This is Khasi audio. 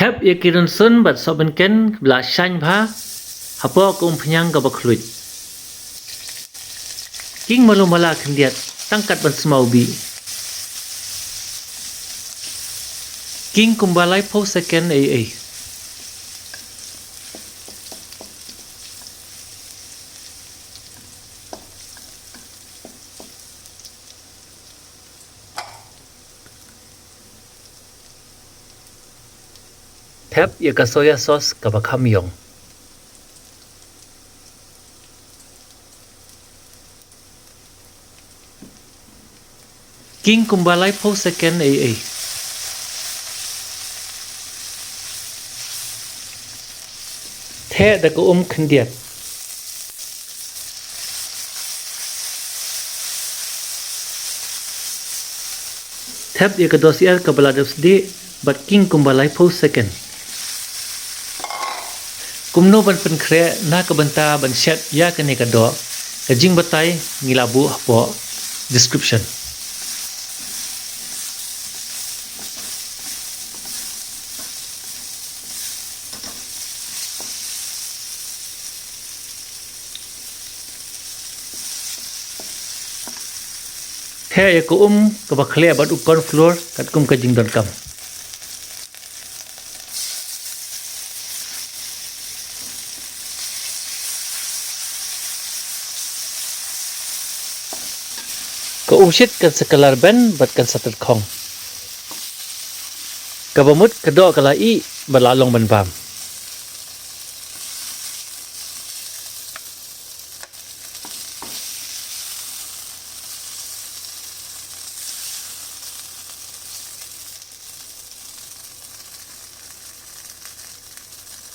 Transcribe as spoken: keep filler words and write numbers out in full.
Thep ïa ki rynsun bad sohbynken ba la shaiñ bha hapoh ka umphniang kaba khluit. King malu mala khyndiat tang kat ban sma u bih. King kumba laiphew second ei ei. Thep ïa ka soya sauce kaba kham ïong. King kumba laiphew second ei ei. Theh da ka um khyndiat. Thep ïa ka dohsyiar kaba la dep sdieh bad king kumba laiphew second. Kumno ban pynkhreh na ka bynta ban shet ïa kane ka doh, ka jingbatai ngi la buh hapoh description. Theh ïa ka um kaba khleh bad u corn flour katkum ka jingdonkam. Ka umshit kan sa kalar ben bad kan sa tyrkhong. Kaba mut ka doh ka la ih bad la long ban bam.